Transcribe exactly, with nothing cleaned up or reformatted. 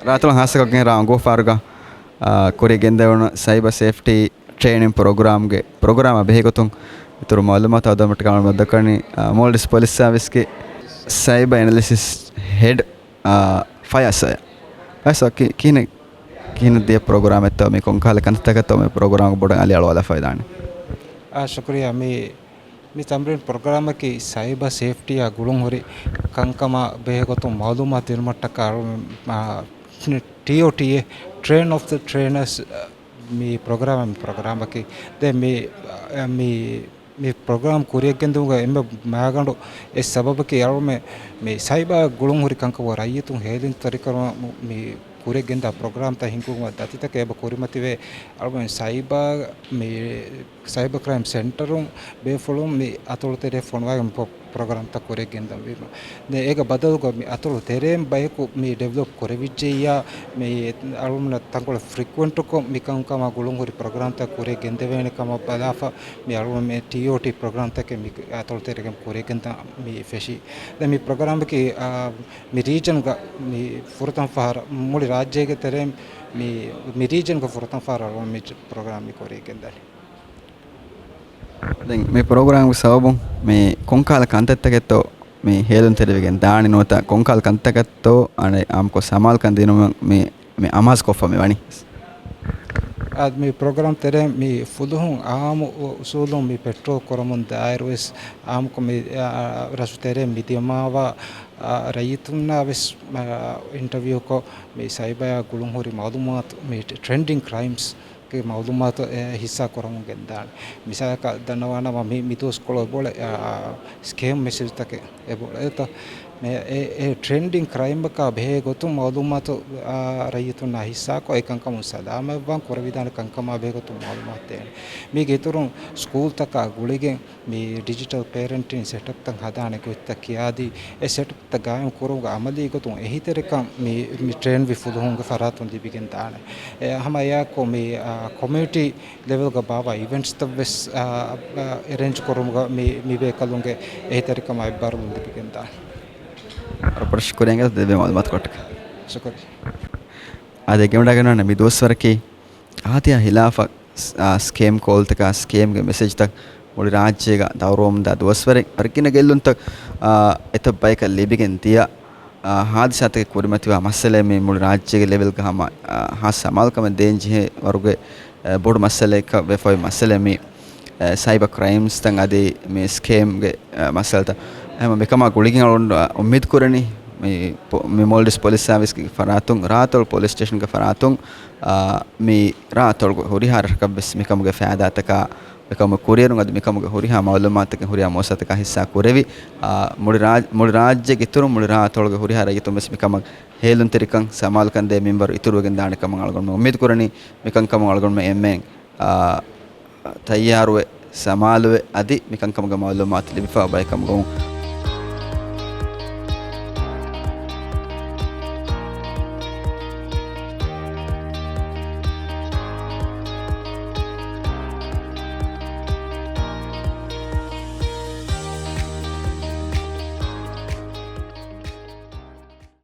ރާތޮޅު ހާއްސަކޮށްގެން ރ. އަނގޫފާރުގަ، އާ، ކުރިޔަށް ގެންދެވުނު ސައިބަ ސޭފްޓީ ޓްރޭނިން ޕްރޮގްރާމްގެ ޕްރޮގްރާމާ ބެހޭގޮތުން އިތުރު މައުލޫމާތު އަދަމަޓް ކަމަށް ދައްކަނީ، އާ، މޯލްޑިވްސް ޕޮލިސް ސާވިސްގެ ސައިބަ އެނަލިސިސް ހެޑް، އާ، ފަޔާޒް އަޔާ. ފަޔާޒް ކި-، ކިހިނެއް، ކިހިނެއް ދިޔަ ޕްރޮގްރާމެއްތޯ މި ކޮންކަހަލަ ކަންތައްތަކެއްތޯ މި ޕްރޮގްރާމްގެ ބޮޑަށް އަލިއަޅުވާލަފައި ދާނެ. އާ، ޝުކުރިއްޔާ. މި މި ތަމްރީން ޕްރޮގްރާމަކީ ސައިބަ ސޭފްޓީއާ ގުޅުންހުރި ކަންކަމާ ބެހޭގޮތުން މައުލޫމާތު ދިނުމަށްޓަކާ، އާ، ޓީއޯޓީއޭ، ޓްރޭން އޮފް ދަ ޓްރޭނަރސް، މި ޕްރޮގްރާމް، މި ޕްރޮގްރާމަކީ. ދެން މި، އާ، މި، މި ޕްރޮގްރާމް ކުރިޔަށްގެންދިއުމުގެ އެންމެ މައިގަނޑު އެއް ސަބަބަކީ އަޅުމެ މި ސައިބާ ގުޅުންހުރި ކަންކަމަށް ރައްޔިތުން ހޭލުންތެރިކުރުމަށް މި ކުރިޔަށްގެންދާ ޕްރޮގްރާމްތައް ހިންގުމަށް ދަތިތަކެއް އެބަ ކުރިމަތިވޭ. އަޅުމެން ސައިބާ މި ސައިބަ ކްރައިމް ސެންޓަރުން ބޭފުޅުން މި އަތޮޅު ތެރޭ ފޮނުވާގެން ޕްރޮ-، ޕްރޮގްރާމްތައް ކުރިޔަށްގެންދަންވީމަ. ދެން އޭގެ ބަދަލުގަ މި އަތޮޅު ތެރޭން ބަޔަކު މި ޑިވެލޮޕް ކުރެވިއްޖެއްޔާ، މި އަޅުމެންނަށް ތަންކޮޅެއް ފްރީކުއެންޓުކޮށް މިކަންކަމާ ގުޅުންހުރި ޕްރޮގްރާމްތައް ކުރިޔަށް ގެންދެވޭނެ ކަމަށް ބަލާފަ، މި އަޅުމެން މި ޓީއޯޓީ ޕްރޮގްރާމްތަކެއް މި އަތޮޅު ތެރޭގަ ކުރިޔަށްގެންދާ މި ފެށީ. ދެން މި ޕްރޮގްރާމަކީ، އާ، މި ރީޖަންގަ މި ފުރަތަމަ ފަހަރަށް، މުޅި ރާއްޖޭގެ ތެރެއިން މި، މި ރީޖަންގަ ފުރަތަމަ ފަހަރަށް އަޅުގަނޑު މި ޕްރޮގްރާމް މި ކުރިޔަށް ގެންދަނީ. ދެން މި ޕްރޮގްރާމްގެ ސަބަބުން މި ކޮންކަހަލަ ކަންތައްތަކެއްތޯ މި ހޭލުންތެރިވެގެން ދާނީ ނުވަތަ ކޮންކަހަލަ ކަންތަކެއްތޯ އަނެއް އާއްމުކޮށް ސަމާލުކަން ދިނުމަށް މި، މި އަމާޒުކޮށްފަ މި ވަނީ. އާ، މި ޕްރޮގްރާމް ތެރޭ މި ފުލުހުން އާއްމު އުސޫލުން މި ޕެޓްރޯލް ކުރަމުން ދާއިރުވެސް އާއްމުކޮށް މި، އާ، ރަށު ތެރޭ މި ދިމާވާ، އާ، ރައްޔިތުންނާ ވެސް، އާ، އިންޓަވިއުކޮށް މި ސައިބަޔާ ގުޅުންހުރި މައުލޫމާތު މި ޓްރެންޑިން ކްރައިމްސް ގެ މައުލޫމާތު އެ ހިއްސާ ކުރަމުން ގެންދާނެ. މިސާލަކަށް ދަންނަވާނަމަ މި، މި ދުވަސްކޮޅު އެބައުޅޭ، އާ، ސްކޭމް މެސެޖްތަކެއް އެބައުޅޭތަ؟ މި އެ، އެ ޓްރެންޑިން ކްރައިމްއަކާ ބެހޭ ގޮތުން މައުލޫމާތު، އާ، ރައްޔިތުންނާ ހިއްސާކޮށް އެކަންކަމުން ސަލާމަތްވާން ކުރެވިދާނެ ކަންކަމާ ބެހޭ ގޮތުން މައުލޫމާތު ދޭނެ. މީގެ އިތުރުން ސްކޫލްތަކާ ގުޅިގެން މި ޑިޖިޓަލް ޕޭރެންޓިން ސެޓަޕްތައް ހަދާނެ ގޮތްތައް ކިޔާދީ، އެ ސެޓަޕް ގާއިމް ކުރުމުގެ އަމަލީ ގޮތުން އެހީތެރިކަން މި، މި ޓްރޭންވި ފުލުހުންގެ ފަރާތުން ލިބިގެން ދާނެ. އެ ހަމަ އެއާއެކު މި، އާ، ކޮމިއުނިޓީ ލެވެލްގަ ބާއްވާ އިވެންޓްސްތައް ވެސް، އާ، އާ، އެރޭންޖް ކުރުމުގަ މި، މި ބޭކަލުންގެ އެހީތެރިކަމާ އެއްބާރުލުން ލިބިގެން ދާނެ. ވަރަށް ބޮޑަށް ޝުކުރިއްޔާ ދެއްވި މައުލޫމާތު ކޮށްޓަކަށް. ޝުކުރިއްޔާ. އާދެ، ގެންގުޅާގެން ވަންނަ މި ދުވަސްވަރަކީ އާދަޔާ ހިލާފަށް ސް-، އާ، ސްކޭމް ކޯލްތަކާ، ސްކޭމްގެ މެސެޖްތައް މުޅި ރާއްޖޭގަ ދައުރުވަމުންދާ ދުވަސްވަރެއް. ވަރަށް ގިނަ ގެއްލުންތައް، އާ، އެތައް ބަޔަކަށް ލިބިގެން ދިޔަ، އާ، ހާދިސާތަކެއް ކުރިމަތިވާ މައްސަލައެއް މި މުޅި ރާއްޖޭގެ ލެވެލްގަ ހަމަ، އާ، ހާސް ސަމާލުކަމެއް ދޭން ޖެހޭ ވަރުގެ، އާ، ބޮޑު މައްސަލައެއްކަށް ވެފައި މައްސަލައެއް މި، އާ، ސައިބަ ކްރައިމްސްތައް އަދި މި ސްކޭމްގެ، އާ، މައްސަލަތައް. އެހެން މިކަމާ ގުޅިގެން އަޅުގަނޑު، އާ، އުއްމީދު ކުރަނީ މި ޕޮ-، މި މޯލްޑިވްސް ޕޮލިސް ސާވިސްގެ ފަރާތުން، ރާއަތޮޅު ޕޮލިސް ސްޓޭޝަންގެ ފަރާތުން، އާ، މި ރާއަތޮޅުގެ ހުރިހާ ރަށަކަށްވެސް މިކަމުގެ ފައިދާތަކާ، މިކަމުގެ ކުރިއެރުން އަދި މިކަމުގެ ހުރިހާ މައުލޫމާތުތަކެއް ހުރިހާ މުއައްސަސާތަކާ ހިއްސާ ކުރެވި، އާ، މުޅި ރާ-، މުޅި ރާއްޖޭގެ އިތުރުން މުޅި ރާއަތޮޅުގެ ހުރިހާ ރައްޔިތުން ވެސް މިކަމަށް ހޭލުންތެރިކަން، ސަމާލުކަން ދޭ މިންވަރު އިތުރުވެގެން ދާނެ ކަމަށް އަޅުގަނޑުމެން އުއްމީދު ކުރަނީ. މިކަންކަމުން އަޅުގަނޑުމެން އެންމެން، އާ، ތައްޔާރުވެ، ސަމާލުވެ، އަދި މިކަންކަމުގެ މައުލޫމާތު ލިބިފައި ބައެއް ކަމުގައު